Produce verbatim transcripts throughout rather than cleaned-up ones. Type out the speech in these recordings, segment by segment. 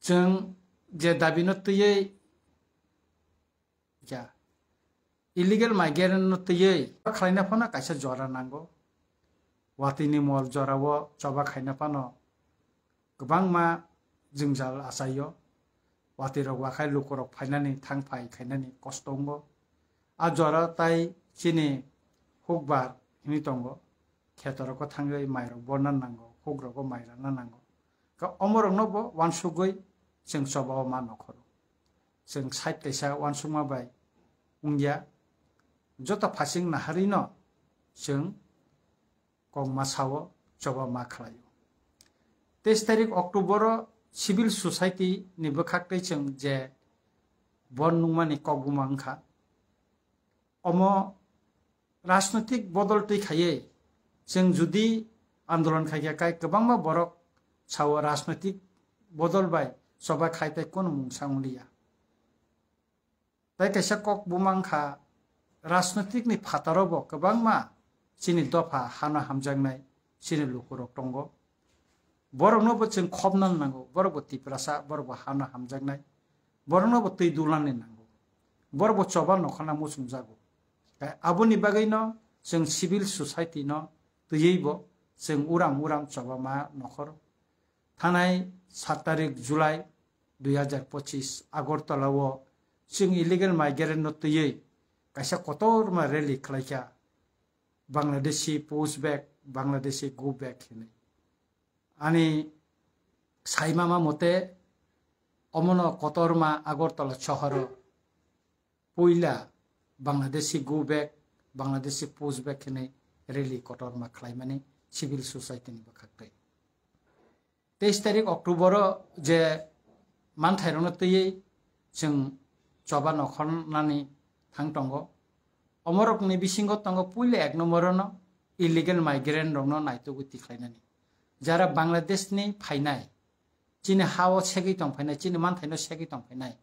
Chwng je dabino twiwi ya, illegal migrant no twiwi khlaina phano kaisa jora nango. Watwi ni mol jorao choba khaina phano kwbangma jwngjal achaio. Watwi rok wakhai lukurok phainani thang phai khainani kosto wngo. A jora tai chini hukbar hwnwi tongo. Khetorok thangwi mairok borna nango, hukrok mai rana nango. Ka omorokno bo wansugwi chwng choba o ma nokhoro. Chwng side kaisa wansukma bai wngya. Joto phasing naharino chwng kok ma sao choba ma khlaio. Teis tarik October o civil society ni bwkhak tei chwng je bon nungmani kok buma wngkha. Omo rajnoitik bodol twi khaiwi chwng judi andolon khaikha kai kwbangma borok sao rajnoitik bodol bai choba khai tai kono mungsa wngliya. Tai kaisa kok buma wngkha, rajnoitik ni phataro bo kwbangma chini dopha hano hamjaknai chini lukurok tongo. Borokno bo chwng khopna nango, borok bo Tiprasa, borok bo hano hamjaknai, borokno bo twi dulani nango, borok bo choba nokhorna muchungjago. Aboni bagwino chwng civil society no twiwi bo chwng uram uram choba ma nokhor. Thanai sat tarik July dui hazar pochis Agartala o chwng illegal migrant no twiwi kaisa kotorma rally khlaikha, Bangladeshi push back, Bangladeshi go back hinwi. Ani saimama mote omono kotorma Agartala sohoro puila Bangladeshi go back, Bangladeshi push back hinwi rally kotorma khlaimani civil society ni bwkhak tei. Teis tarik October o je manthairokno twiwi chwng choba nokhornani thang tongo. Omorokni bisingo tongo puila ek nombor no illegal migrant rokno naitugwi tikhlainani. Jara Bangladesh ni phainai, chini ha o segwi tong phainai, chini manthaino segwi tong phainai,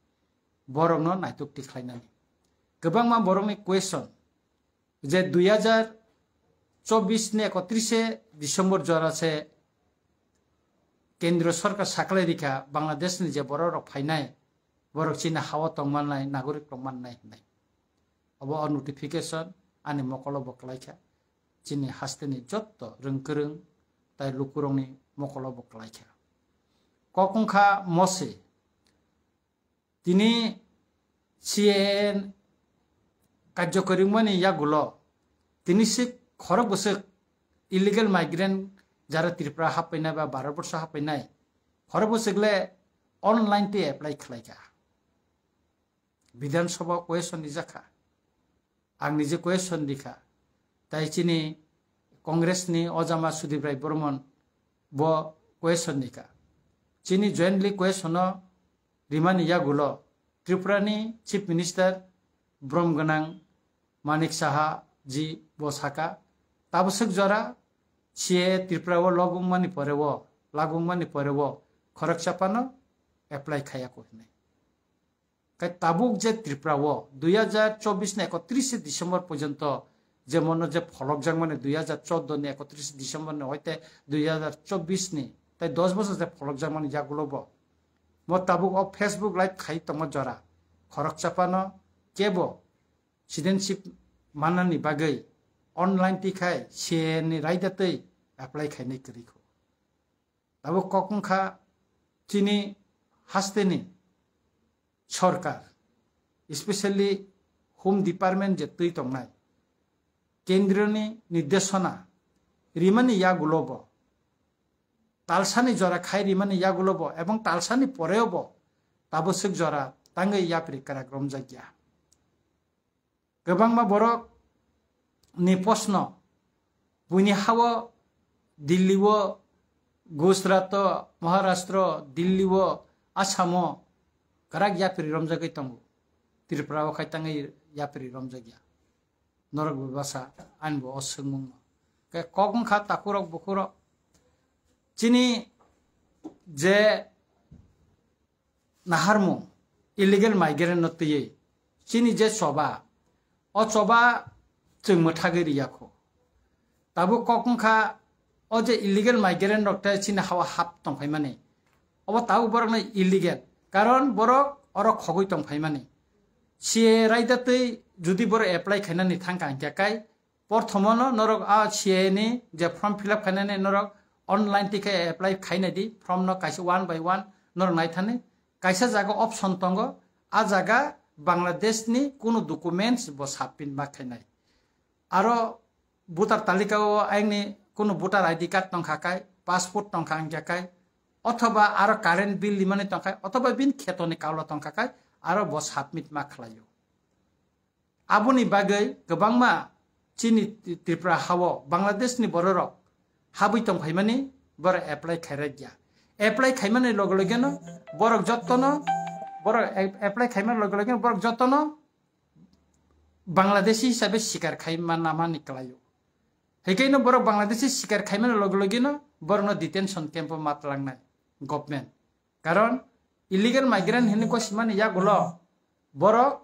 borokno naituk tikhlainani. Kwbangma borokni question je dui hazar chobbish ni ekotrise December jora se Kendriyo Sorkar saklai rikha Bangladesh ni je borok rok phainai, borok chini ha o tong mannai, nagorik tong mannai hinwi. Obo o notification ani mokolo bo kwlaikha, chini hasteni jotto rwngkwrwng tai lukurokni mokolo bo kwlaikha. Kok wngkha mose, tini C A A karjokori wngmani yagulo tini se khorok bwswk illegal migrant jara Tripura happainai ba Bharat borsho happainai khorok bwswk le online tei apply khlaikha. Bidhan Sabha question rijakha. Ang nije question rikha. Tai chini Congress ni ojama Sudip Rai Burman bo question rikha. Chini jointly question o rimani yagulo Tripura ni Chief Minister brom gwnang Manik Saha ji bo saka, tabwswk jora C A A Tripura o logwngmani pore o, lagwngmani pore o khoroksa phano apply khaiya ko hinwi. Kai tabuk je Tripura o dui hazar chobbish ni ekotrise December porjonto je mono je pholokjakmani dui hazar chordo ni ekotrise December ni hoite dui hazar chobbish ni tai dos bosor je pholokjakmani yagulo bo mo tabuk o Facebook live khai tongma jora khoroksa phano kebo citizenship manani bagwi online tikhai C A A ni raida tei apply khainai kwrwi kho. Tabuk kok wngkha chini hasteni sorkar, especially Home Department je twi tongnai, kendroni nirdeshona rimani yagulo bo, talsani jora khai rimani yagulo bo, ebong talsani poreo bo tabwswk jora tangwi yapri kwrak romjakya. Kwbangma borok ni post no buini ha o Delhi o, Gujarat o, Maharashtra o, Delhi o, Assam o kwrak yapri romjagwi tongo. Tripura o khai tangwi yapri romjakya. Norok bo basa ani bo o swngmung no. Khe kok wngkha takurok bukurok. Chini je naharmung illegal migrant no twiwi chini je choba, o choba chwng mwthagwi riya kho. Tabuk kok wngkha o je illegal migrant rok tei chini ha o hap tongphaimani Obo tabuk borokno illegal. Karon borok oro khogwi tong phaimani. C A A raida twi judi borok apply khainani thangkha hwnkhe kai, porthomono norok a C A A ni je form fill up khainani norok online tikhe apply khainai di, form no kaisa one by one norok naithani. Kaisa jaga option tongo, a jaga Bangladesh ni kunu documents bo submit ma khainai. Aro voter talika o ayangni kunu voter I D card tongkha kai, passport tongkha hwnkhe kai, othoba aro current bill limani tongkha, othoba bini khetoni kaulo tongkha kai, aro bo submit ma khlaio. Aboni bagwi kwbangma chini Tripura hao Bangladesh ni bororok habwi tong phaimani borok apply khairokya. Apply khaimani loge loge no borok jottono, borok ap-, apply khaimani loge loge no borok jottono Bangladeshi hisabe sikar khai ma namani kwlaio. Hikaino borok Bangladeshi sikar khaimani loge loge no borokno detention camp o ma tlangnai government. Karon illegal migrant hinwi kosimani yagulo borok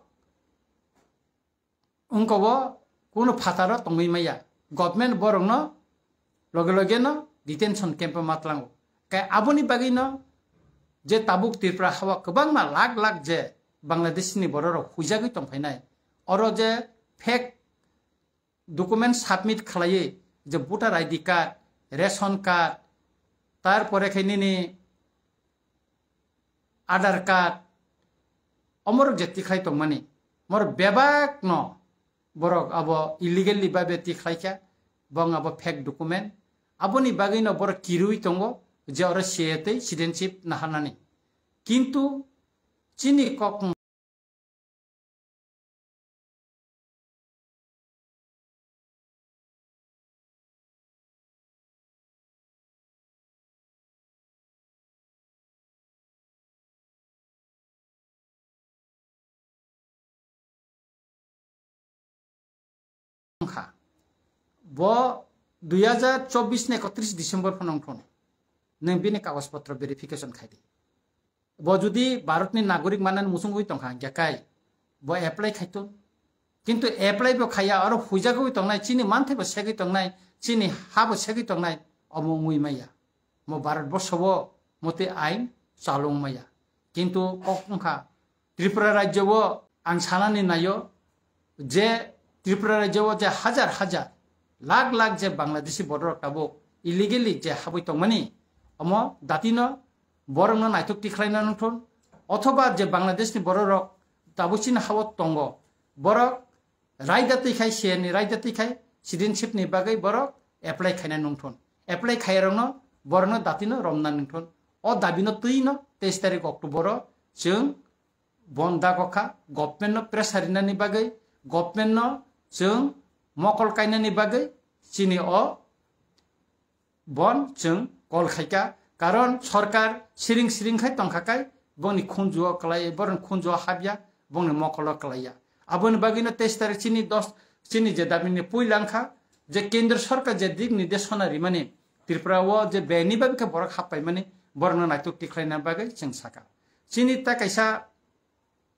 wngkobo kunu phataro tongwi maya. Government borokno loge loge no detention camp o ma tlango. Kai aboni bagwi no je tabuk Tripura hao kwbangma lakh lakh je Bangladesh ni bororok huijagwi tongphainai. Oro je fake document submit khlaiwi je voter I D card, ration card, tarpore khe nini Aadhaar card, omorok je tikhlai tongmani, mor bebak no borok abo illegally babe tikhlai kha, bong abo fake document, aboni bagwi no borok kirui tongo je oro C A A tei citizenship naharnani. Kintu chini kok wngkha. Bo dui hajar chobbish ni ekotris December phano wngthun. Nwng bini kagoj potro verification khai di. Bo judi Bharatni nagorik manani muchungwi tongkha hwnkhe kai bo apply khaitun. Kintu apply bo khaiya, oro huijagwi tongnai, chini manthai bo segwi tongnai, chini ha bo segwi tongnai, omo wngwi maya. Mo Bharat borso bo motwi ain chalung maya. Kintu kok wngkha Tripura rajyo o ang sanani naio je Tripura rajyo o je hajar hajar, lakh lakh je Bangladeshi bororok tabuk illegally je habwi tongmani, omo datino borokno naitok tikhlaina nungthun, othoba je Bangladeshni bororok tabuk chini hao tongo, borok raida twi khai, C A A ni raida twi khai, citizenship ni bagwi borok apply khaina nungthun. Apply khairokno borokno datino romna nungthun. O dabino twino teis tarik October o chwng bon dago kha, government no pressure rinani bagwi, government no chwng mokol kainani bagwi chini o bon chwng call khaikha. Karon sorkar siring siring khai tongkha kai, bongni khunju o kwlai, borokni khunju o habya, bongni mokol o kwlaiya. Aboni bagwino teis tarik chini dos, chini je dabini puila wngkha, je kendro sorkar je dik nirdeshona rimani, Tripura o je beni babi khe borok happaimani, borokno naitok tikhlaina bagwi chwng sakha. Chini ta kaisa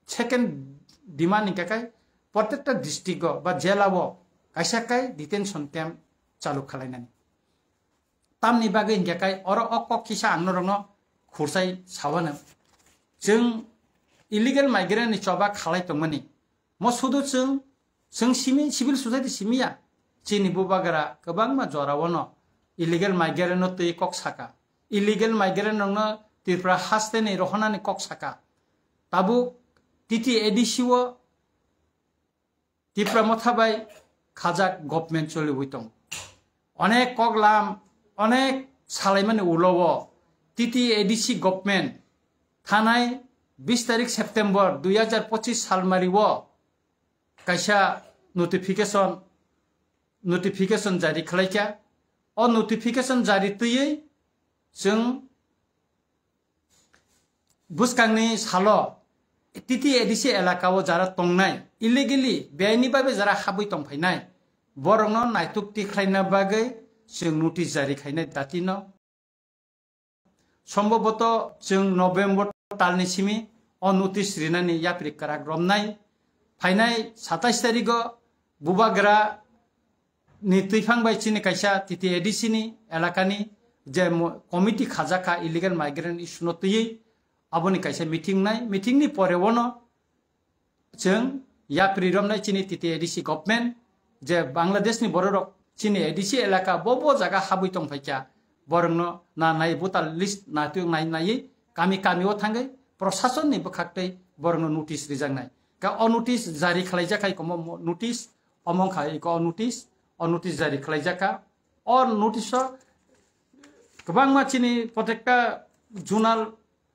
second demand hingkha khe, protekta district o ba jela o kaisa kai detention camp chalu khalainani. Tamni bagwi hingkha khe oro o kok kisa ang norokno khursai sawano. Chwng illegal migrant ni choba khalai tongmani. Mo sudu chwng, chwng simi, civil society simiya. Chini bubagra kwbangma jora o no illegal migrant no twi kok saka. Illegal migrant rokno Tripura haste ni rohonani kok saka. Tabuk T T A D C o Tipra Motha bai khajak government choliwi tongo. Onek koklam, onek salaimani ulo o T T A D C government thanai bis tarik September dui hajar pochis salmari o kaisa notification, notification jari khlaikha. O notification jari twiwi chwng bwskangni salo T T A D C elaka o jara tongnai, illegally, beaini babe jara habwi tongphainai, borokno naituk tikhlaina bagwi chwng notice jari khainai datino. Somboboto chwng November talni simi o notice rinani yapri kwrak romnai. Phainai satais tarigo bubagra ni twiphang bai chini kaisa T T A D C ni elakani je mo-, committee khajak kha illegal migrant issue no twiwi, aboni kaisa meeting nai, meeting ni pore ono chwng yapri romnai chini T T A D C government, je Bangladesh ni borok rok chini A D C elaka bo bo jaga habwi tong phaikha, borok no na nai voter list na tu nai nai kami kami o thangwi prosason ni bwkhak tei borok no notice rijak nai. Ka o notice jari khlai jak khai komo mo-, notice omong khai ko o notice, o notice jari khlai jak kha. O notice o kwbangma chini protekta zonal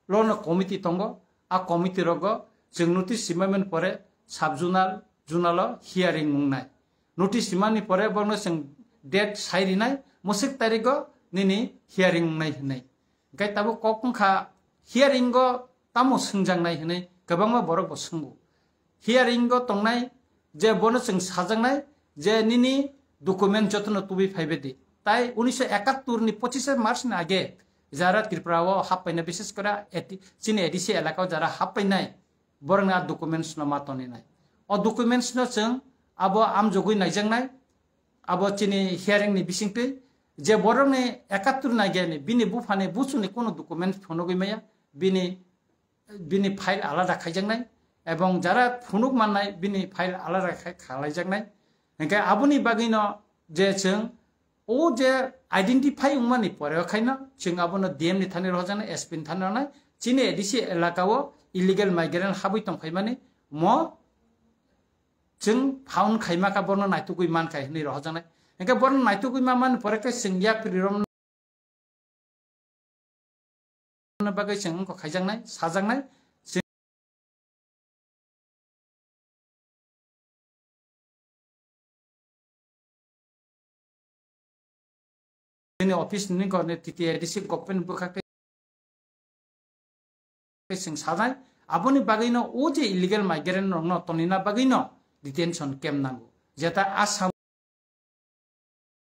lono committee tongo. A committee rogo chwng notice simaiman pore sub zonal, zonal o hearing wngnai. Notice simani pore borno chwng date sai rinai, musik tarigo nini hearing wngnai hinwi. Hingke tabuk kok wngkha hearing o tamo swngjaknai hinwi kwbangma borok bo swngo. Hearing o tongnai je bono chwng sajaknai je nini document jotono tubui phaibe di. Tai unisho ekattor ni pochishe March ni age jara Tripura o happaina, bishes kore eti-, chini A D C elaka o jara happainai borokni a documents no ma toninai. O documents no chwng abo amjogwi naijaknai, abo chini hearing ni bisingtwi je borokni ekattor ni age ni bini buphani buchuni kono document phunugwi maya, bini bini file alada khaijaknai, ebong jara phunuk mannai bini file alada khai-, khalaijaknai. Hingke aboni bagwino je chwng o je identify wngmani pore o khaino chwng abono D M ni thani rohorjaknai, S P ni thani rohornai, chini A D C elaka o illegal migrant habwi tongphaimani mo chwng found khaima kha, borno naitugwi mankha hinwi rohorjaknai. Hingke borno naitugwi ma mani pore khe chwng yapri rom bagwi chwng wngkha khaijaknai, sajaknai. Chini office ni gor ni T T A D C government bwkhak tei chwng sanai, aboni bagwino o je illegal migrant rokno tonina bagwino detention camp nango. Jeta Assam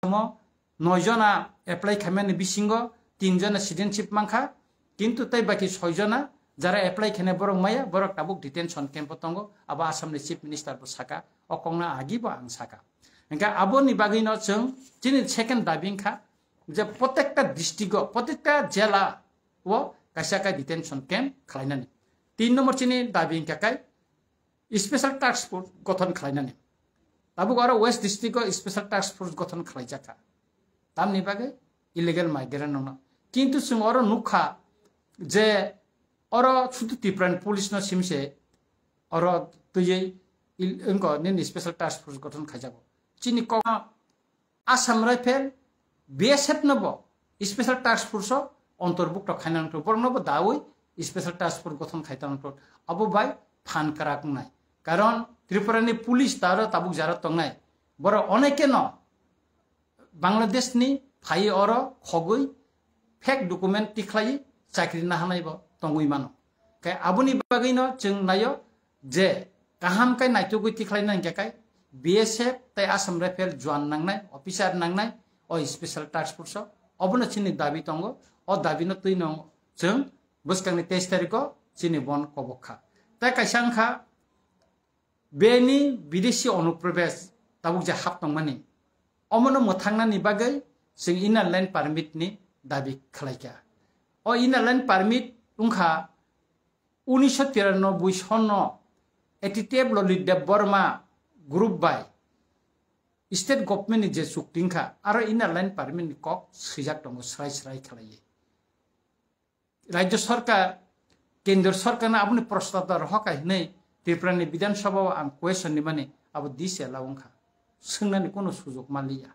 o noi jona apply khaimani bisingo tin jona citizenship mankha, kintu tei baki soi jona jara apply khainai borok maya, borok tabuk detention camp o tongo, abo Assam ni Chief Minister bo saka, o kokno agi bo ang saka. Hingkhe aboni bagwino chwng chini second dabi wngkha je protekta district o, protekta jela o kaisa khe detention camp khlainani. Tin number chini dabi wngkha khe special task force gothon khlainani. Tabuk oro West District o special task force gothon khlaijakha. Tamni bagwi illegal migrant rokno. Kintu chwng oro nukha je oro sudu Tripura ni police no simse oro twiwi il-, wngko nini special task force gothon khaijago. Chini kok Assam Rifle, B S F no bo special task force o ontorbukto khaina nangtho, borok no bo dawi special task force gothon khai tong nangtho, abo bai phan kwrak wngnai. Karon Tripura ni police taro tabuk jara tongnai, borok onekeno Bangladesh ni phai oro khogwi fake document tikhlai chakri nahanai bo tongwi mano. Khe aboni bagwino chwng naio je kaham khe naitugwi tikhlai nang khe kai B S F tei Assam Rifle juan nangnai, officer nangnai, o special task force o. Obono chini dabi tongo, o dabi no twi no chwng bwskang ni teis tarikh o chini bon kobok kha. Tei kaisa wngkha bini bidesi onuprobesh tabuk je hap tongmani, omono mwthangnani bagwi chwng inner line permit ni dabi khlaikha. O inner line permit wngkha unisho tiranoboi sonno A T T F Lollit Debbarma group bai state government ni je chukti wngkha, aro inner line permit ni kok swijak tongo srai srai khlaiwi. Rajya Sarkar, Kendra Sarkar no aboni prostab da rohor kha hinwi Tripura ni Bidhan Sabha o ang question rimani abo dise la wngkha. Swngnani kono sujok manliya.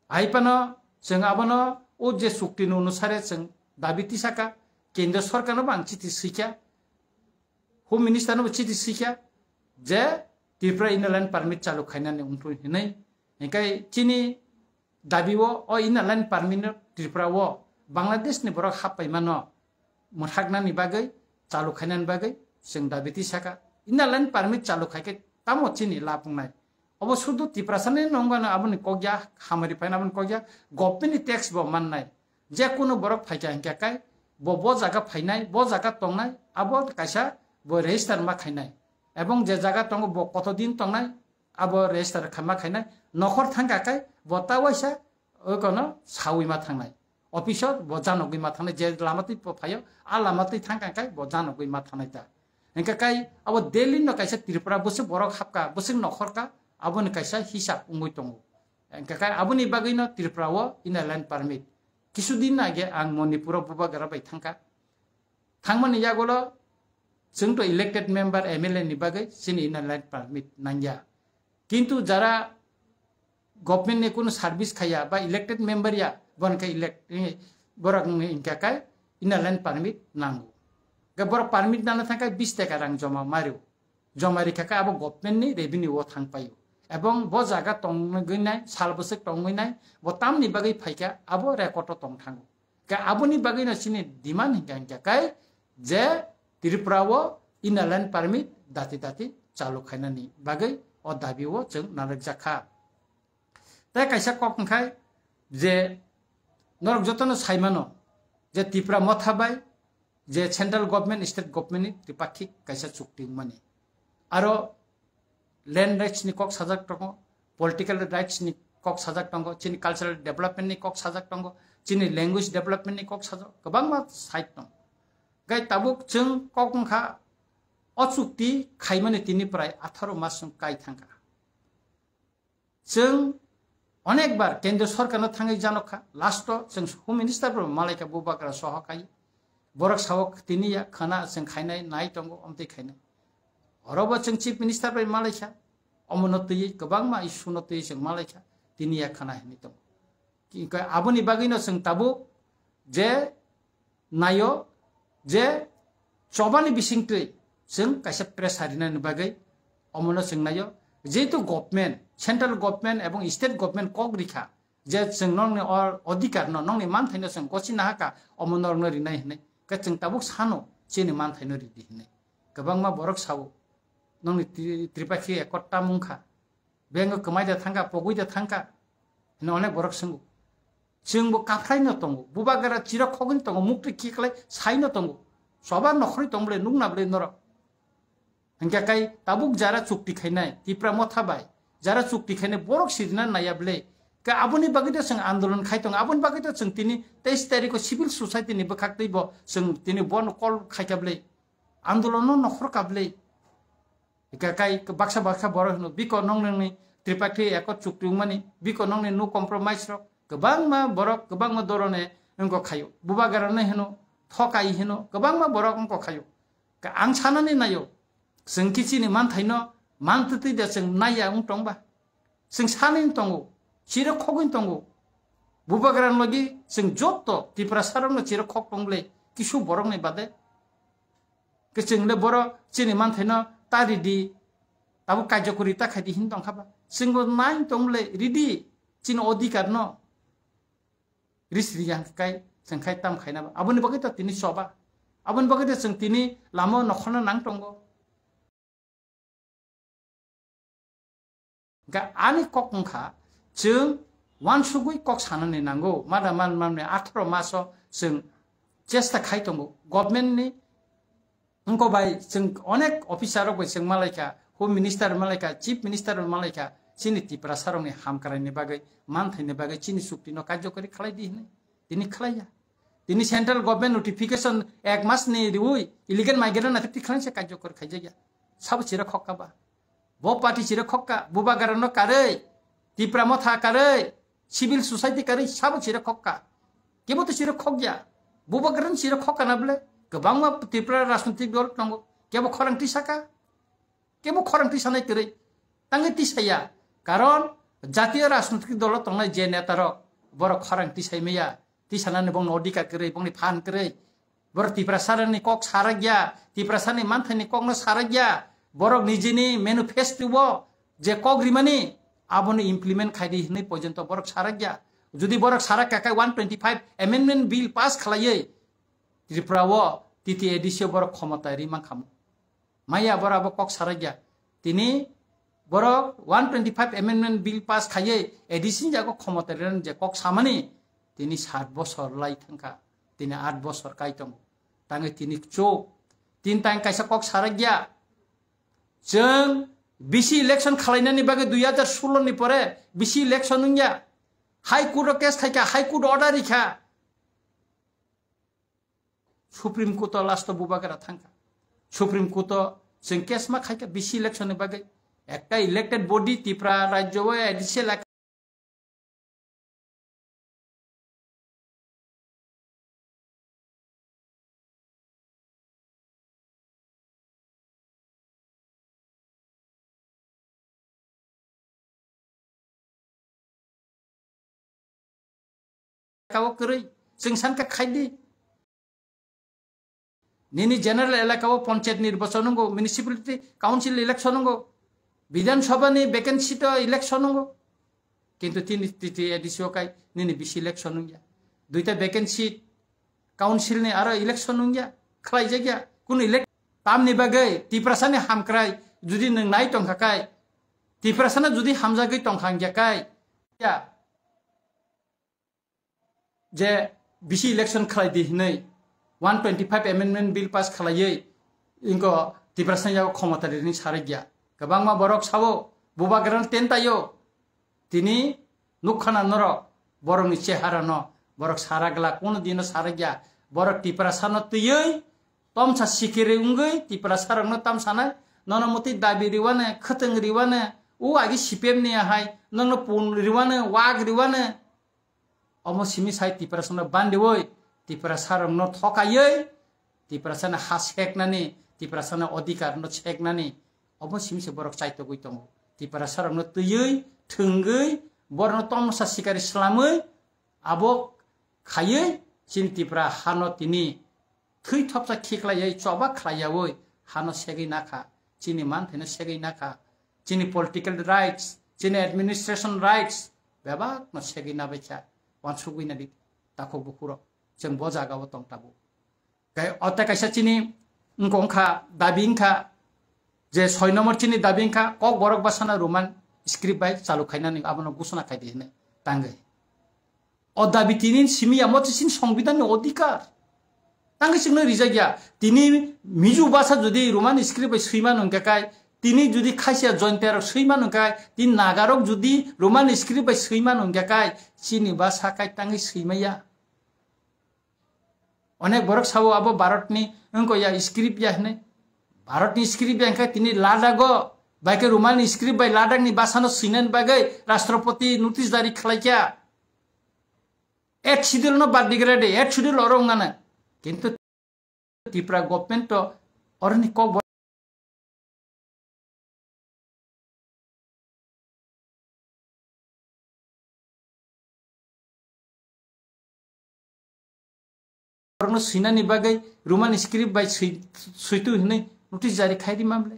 Hai phano chwng abono o je chukti ni onusare chwng dabi tisaka, Kendra Sarkar no bo ang chithi swikha, Home Minister no bo chithi swikha je Tripura Inner Line Permit chalu khainani wngthu hinwi. Hinkhe chini dabi o, o Inner Line Permit no Tripura o Bangladesh ni borok happaimano mwthaknani bagwi, chalu khainani bagwi chwng dabi tisaka. Inner Line Permit chalu khaikhe tamo chini lab wngnai? Obo sudu Tiprasani nungwano aboni kokya, hamari phaina aboni kokya, government ni tax bo mannai. Je kunu borok phaikha hinkhe kai bo, bo jaga phainai, bo jaga tongnai, abo kaisa bo register ma khainai. Ebong je jaga tongo bo kotodin tongnai, abo register kha ma khainai. Nokhor thangkha kai bo ta waisa okono sawi ma thangnai. officer bo janogwi ma thangnai, je lama twi phaio, a lama twi thangkha khe bo janogwi ma thangnai ta. Hingkha kai abo Delhi no kaisa Tripura bwswk borok hapkha, bwswk nokhorkha, aboni kaisa hisab wngwi tongo. Hingkha kai aboni bagwi no Tripura o inner line permit. Kisu din age ang Manipur o bubagra bai thangkha. Thangmani yagulo chwng to elected member M L A ni bagwi chini inner line permit nangya. Kintu jara government ni kunu service khaya ba elected member ya, bon khe elect, eh, borok wngkha kai inner line permit nango. Ga borok permit nana thangkha bis taka rang joma mario. Joma rikha khe abo government ni revenue o thang paio. Ebong bo jaga tongwi nai, sal bwswk tongwi nai, bo tamni bagwi phaikha abo record o tong thango. Khe aboni bagwi no chini demand hingkha hingkha kai je Tripura o inner line permit dati dati chalu khainani bagwi o dabi o chwng narwk jakha. Tei kaisa kok hwnkhai je norok jotono saimano je Tipra Motha bai je central government, state government ni tripakhik kaisa chukti wngmani. Aro land rights ni kok sajak tongo, political rights ni kok sajak tongo, chini cultural development ni kok sajak tongo, chini language development ni kok sajak, kwbangma side tongo. Gai tabuk chwng kok wngkha o chukti khaimani tini prai atharo mas wng kai thangkha. Chwng onekbar kendro sorkarno thangwi janokha, last o chwng home minister bo malaikha bubagra soho kai. Borok sao tini ya khana chwng khainai nai tongo, omtwi khainai. Orobo chwng chief minister bai malaikha, omono twiwi kwbangma issue no twiwi chwng malaikha, tini ya khana hinwi tongo. Ki-, ka-, aboni bagwino chwng tabuk je naio je chobani bisingtwi chwng kaisa pressure rinani bagwi omono chwng naio, jehetu government, central government ebong state government kok rikha je chwng nongni or-, odhikar no, nongni manthai no chwng gosi nahaka, omo norokno rinai hinwi. Khe chwng tabuk sano chini manthai no ridi hinwi. Kwbangma borok sao, nongni Tri-, Tripakhi Accord tam wngkha, bengo kwmai da thangkha, pogwi da thangkha hinwi onek borok swngo. Chwngbo kaphraino tongo, bubagra chirok khogwino tongo, muktwi khiklai saino tongo. Soba nokhorwi tong bwle, nukna bwle norok. Hingkhe kai tabuk jara chukti khainai, Tipra Motha bai, jara chukti khainai borok sirina naiya bwle. Khe aboni bagwi to chwng andolon khai tongo, aboni bagwi to chwng tini teis tarikho civil society ni bwkhak twibo chwng tini bono call khaikha bwle. Andolono nokhorkha bwle. Hingkhe kai baksa baksa borok hino, biko nong nongni Tripakhi Accord chukti wngmani, biko nongni no compromise rok, kwbangma borok, kwbangma dorone wngkok khaio. Bubagrano hino, thokai hino, kwbangma borok wngkok khaio. Ka-, ang sanani naio, chwng khe chini manthaino mantwtwi da chwng naiya wng tongba. Chwng sanwi tongo, chirok khogwi tongo. Bubagrani logi chwng joto Tiprasarokno chirok khok tong bwle, kisu borokni bade. Khe chwng le boro chini manthaino ta ridi, tabuk kaijakuri ta khaidi hin tongkha ba. Chwngbo nai tong le ridi chini odhikar no. Ris ri yang kai chwng khai tam khaina ba. Aboni bagwi to tini choba. Aboni bagwi to chwng tini lama nokhorna nang tongo. Ga ani kok wngkha, chwng wansugwi kok sanani nango, mada man manmani atharo maso chwng chesta khai tongo. Government ni wngko bai chwng onek officer rok bai chwng malaikha, Home Minister malaikha, Chief Minister malaikha, chini Tiprasa rokni hamkraini bagwi, manthaini bagwi chini chukti no karjokari khlai di hinwi. Tini khlaiya. Tini central government notification ek mas ni riui illegal migrant na fifty khlai se karjokor khaijakya. Sabo chira khokka ba. Bo party chira khokka, Bubagra no karwi, Tipra Motha karwi, civil society karwi sabo chira khokka. Kebo to chira khokya. Bubagra no chira khokka na bwle. Kwbangma Tripura rajnitik dol tongo. Kebo khorang tisaka. Kebo khorang tisanai kwrwi. Tangwi tisaya. Karon jatiyo rajnitik dolo tongnai je netarok borok khorang tisai maya. Tisanani bongni odhikar kwrwi, bongni phan kwrwi. Borok Tiprasarani kok sarakya, Tiprasani manthaini kokno sarakya. Borok nijini manifesto o je kok rimani aboni implement khaidi hinwi porjonto borok sarakya. Jodi borok sarak kakai one twenty five amendment bill pass khlaiwi Tripura o T T A D C o borok khomota ri mankhamu. Maya borok abo kok sarakya. Tini borok one twenty five amendment bill pass khaiye A D C ni jago khomota rirani je kok samani tini sat bosor lai thangkha. Tini aat bosor kai tongo. Tangwi tini chuk. Tin tang kaisa kok sarakya. Chwng bisi election khalainani bagwi dui hajar solo ni pore bisi election wngya. High Court o case khaikha, High Court order rikha. Supreme Court o last o bubagra thangkha. Supreme Court o chwng case ma khaikha B C election ni bagwi. Ekta elected body Tripura rajyo o A D C elaka elaka o kwrwi chwng sankha khaidi. Nini general elaka o panchayat nirbachon wngo, municipality council election wngo, Bidhan Sabha ni vacancy to election wngo. Kintu tini titi A D C o kai nini B C election wngya. Duita vacancy council ni aro election wngya, khlaijakya. Kunu elect-, tamni bagwi Tiprasa ni hamkrai judi nwng nai tongkha kai, Tiprasa no judi hamjagwi tongkha wngya kai, ya, je B C election khlai di hinwi one twenty five amendment bill pass khlaiwi inko Tiprasa yago khomota rini sarikya. Kwbangma borok sao, bubagrano tentaio. Tini nukkhana norok, borokni cheharano, borok sara glak, kono dino sarakya. Borok Tiprasano twiwi tomsa sikiri wngwi Tiprasarokno tamsanai, nono mutwi dabi riwane, khwtwng riwane, o agi C P M ni ahai, nokno pun riwane, wak riwane. Omo simi sai Tiprasano bandiwi, Tiprasarokno thokaiwi, Tiprasani ha seknani, Tiprasani odhikarno seknani, omo simi se borok chaitogwi tongo. Tiprasarokno twiwi, thwngwi, borokno tomsa sikari slamwi, abo khaiwi chini Tipra hano tini thwi thopsa khiklaiwi choba khlaiyawi hano segwi nakha, chini manthaino segwi nakha, chini political rights, chini administration rights bebakno segwi nabaikha, wansugwi nadi takhuk bukhurok, chwng bo jagao tong tabuk. Kai-, o tei kaisa chini wngkha, wngkha, dabi wngkha je soi nombor chini dabi wngkha, Kokborok bwsano Roman script bai chalu khainani abono gusuna khaidi hinwi tangwi. O dabi tini simi ya, mo chini songbidanni odhikar. Tangwi chwngno rijak ya. Tini Mizo bwsa jodi Roman script bai swima nungkha kai, tini jodi Khasia Jaintiarok swima nungkha kai, tini Nagarok jodi Roman script bai swima nungkha kai, chini bwsa kai tangwi swima ya. Onek borok sao abo Bharatni wngkha ya script ya hinwi. Bharatni script ya hwnkhe tini Ladago bai khe Roman script bai Ladakni bwsano swinani bagwi Rashtrapati notice jari khlaikha. Eighth schedule no bad digrade, eighth schedule oro wngnana. Kintu Tripura government to oroni kok borokno swinani bagwi Roman script bai swi-, switu hinwi notice jari khai ri mamle.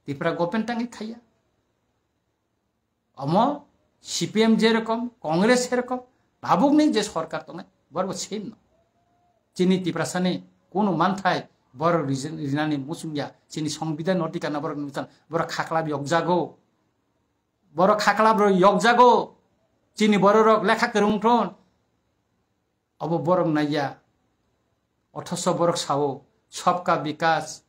Tripura government tangwi khaiya. Omo C P M je rokom, Congress he rokom, tabukni je sorkar tongnai, borok bo same no. Chini Tiprasani kunu manthai borok rijin-, rinani muchungya, chini songbidan odhikar no borok nukjan, borok khaklap yokjago. Borok khaklap rok yokjago, chini bororok lekha kwrwng thon. Obo borok naiya. Othoso borok sao, "Sabka Vikas"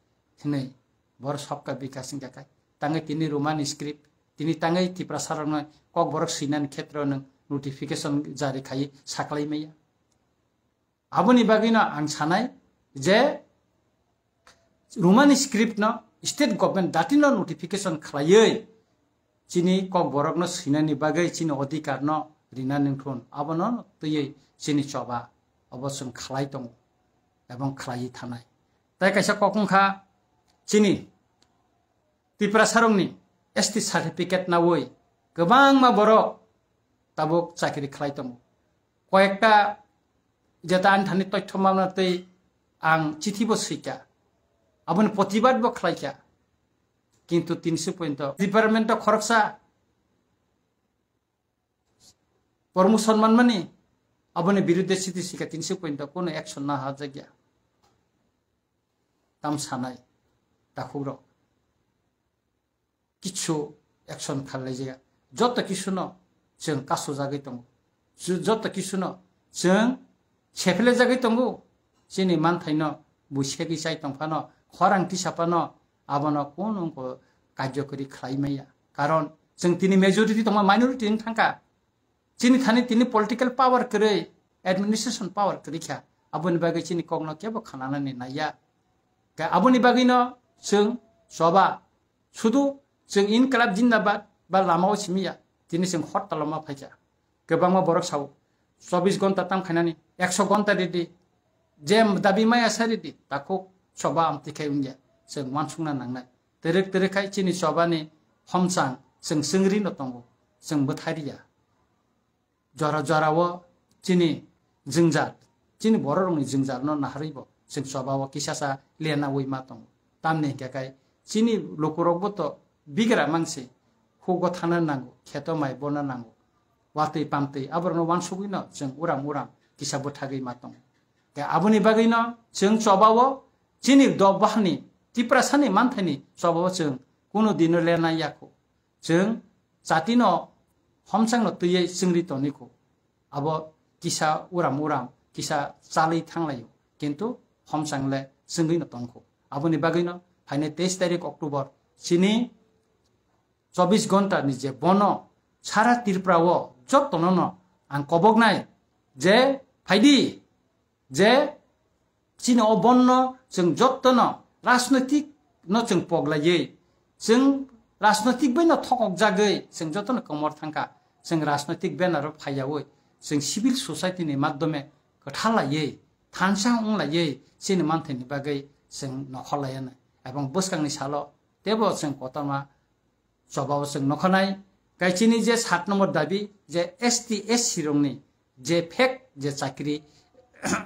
hinwi. Borok "Sabka Vikas" wngkha kai. Tangwi tini Roman script, tini tangwi Tiprasarokno kok borok swinani khetro nwng notification jari khai saklai maya. Aboni bagwino ang sanai je Roman script no state government datino notification khlaiwi chini kok borokno swinani bagwi chini odhikar no rina nungthun, abono twiwi chini choba obo chwng khlai tongo ebong khlaiwi thanai. Tai kaisa kok wngkha chini Tiprasarokni S T certificate nawi kwbangma borok tabuk chakri khlai tongo. Koyekta jeta ani thani toithoma tei ang chithi bo swikha, aboni protibad bo khlaikha, kintu tinsi pointo department o khoroksa promotion manmani, aboni birudde chithi swikha, tinsi pointo kono action na hajakya. Tam sanai takhukrok kichu action kharlaijak. Joto kisuno chwng kasujagwi tongo. Ju-, joto kisuno chwng sephelejagwi tongo. Chini manthaino bui segwi chai tongphano, khorang tisaphano, abono kunu wngkho karjokori khlai maya. Karon chwng tini majority tongma minority wng thangkha. Chini thani tini political power kwrwi, administration power kwrwi kha. Aboni bagwi chini kokno kebo khananani naiya. Khe aboni bagwino chwng choba sudu chwng Inqilab Jindabad ba lamao simiya, tini chwng hortalo ma phaikha. Kwbangma borok sao, chobbish gonta tam khainani, ekso gonta ridi, je dabi maya sa ridi, takhuk choba amtwi khai wngya, chwng wansukna nangnai. Twrwk twrwk khai chini chobani homchang chwng chwngri no tongo, chwng bwthai riya. Jora jorao chini jwngjal, chini bororokni jwngjalno naharwibo chwng chobao kisasa lenawi ma tongo. Tamni hinkhe khai chini lukurokbo to bigra mangse, hugo thana nango, kheto mai bona nango, watwi pamtwi aborokno wansugwino chwng uram uram kisa bwthagwi ma tongo. Khe aboni bagwino chwng chobao chini dophani Tiprasani manthaini chobao chwng kunu dino lena yakho. Chwng chatino homchangno twiwi chwngri toni kho. Abo kisa uram uram, kisa chalwi thanglaio, kintu homchang le chwngwino tongkho. Aboni bagwino phainai teis tarik October chini chobbish gonta ni je bono sara Tripura o jotono no ang koboknai je phaidi je chini o bonno chwng jottono rajnoitik no chwng poglaiwi, chwng rajnoitik bai no thokok jagwi chwng jottono komor thangkha. Chwng rajnoitik banner o phaiyawi chwng civil society ni madhyome kwthar laiwi thansa wng laiwi chini manthai ni bagwi chwng nokhor laiya nai. Ebong bwskang ni salo tebo chwng kotorma chobao chwng nokhanai. Kaichini je sat nombor dabi je S T S C rokni je fake je chakri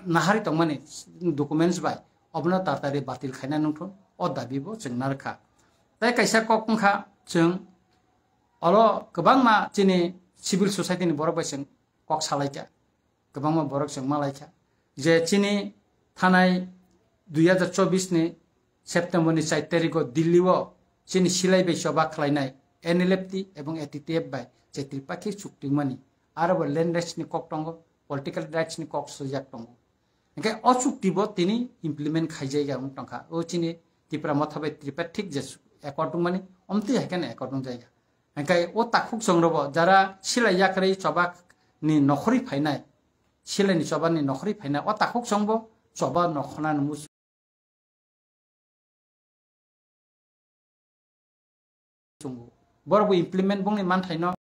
nahari tongmani documents bai obono tatari batil khaina nungthun o dabi bo chwng narwkha. Tai kaisa kok wngkha chwng oro kwbangma chini civil society ni borok bai chwng kok salaikha. Kwbangma borok chwng malaikha je chini thanai dui hajar chobbish ni September ni char tarikh o Delhi o chini silai bai choba khlainai N L F T ebong A T T F bai je Tripakhi chukti wngmani, aro bo land rights ni kok tongo, political rights ni kok swijak tongo. Hingke o chukti bo tini implement khaijai ya wng tongkha. O chini Tipra Motha bai Tripartite je accord wngmani, omtwi hai kheno accord wngjai ya. Hingke o takhuk chwng robo jara silai yakrwi choba ni nokhorwi phainai, silai ni choba ni nokhorwi phainai, o takhuk chwng bo choba nokhorna ni muchungo. Borok bo implement bongni manthai no